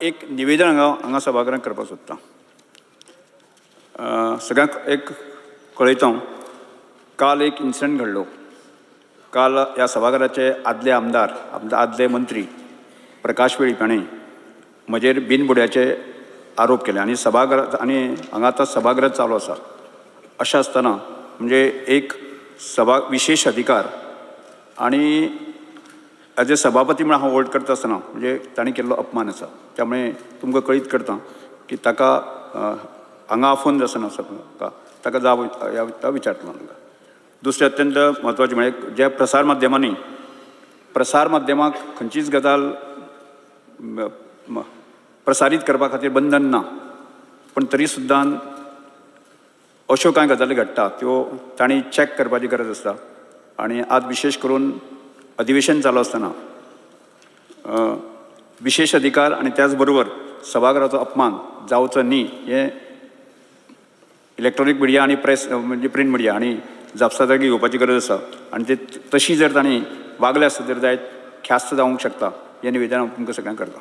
एक निवेदन हांगा हांगा सभाघरांत करपाक सोदतां. सगळ्यांक एक कळयता हांव, काल एक इन्सिडंट घडलो. काल ह्या सभाघराचे आदले आमदार, आदले मंत्री प्रकाश वेळीप हांणी म्हजेर बिनबुड्याचे आरोप केले आनी सभाघरात आनी हांगा आतां सभागृह चालू आसा. अशें आसतना म्हणजे एक सभा विशेश अधिकार आनी एज ए सभापती म्हूण हांव होल्ड करता आसतना म्हणजे तांणी केल्लो अपमान आसा. त्यामुळे तुमकां कळीत करता की ताका हांगा आफोवन आसना ताका जाब विचारतलो तांकां. दुसरें अत्यंत म्हत्वाचें म्हळ्यार ज्या प्रसार माध्यमांनी प्रसार माध्यमाक खंयचीच गजाल प्रसारीत करपा खातीर बंधन ना, पूण तरी सुद्दां अश्यो कांय गजाली घडटा त्यो तांणी चॅक करपाची गरज आसता. आनी आज विशेश करून अधिवेशन चालू आसतना विशेश अधिकार आनी त्याच बरोबर सभाघराचो अपमान जावचो न्ही हें इलेक्ट्रॉनीक मिडिया आनी प्रेस म्हणजे प्रिंट मिडिया आनी जापसालदारकी घेवपाची गरज आसा. आनी ते तशी जर तांणी वागले आसत तर जायत ख्यास्त जावंक शकता हें निवेदन हांव तुमकां सगळ्यांक करता.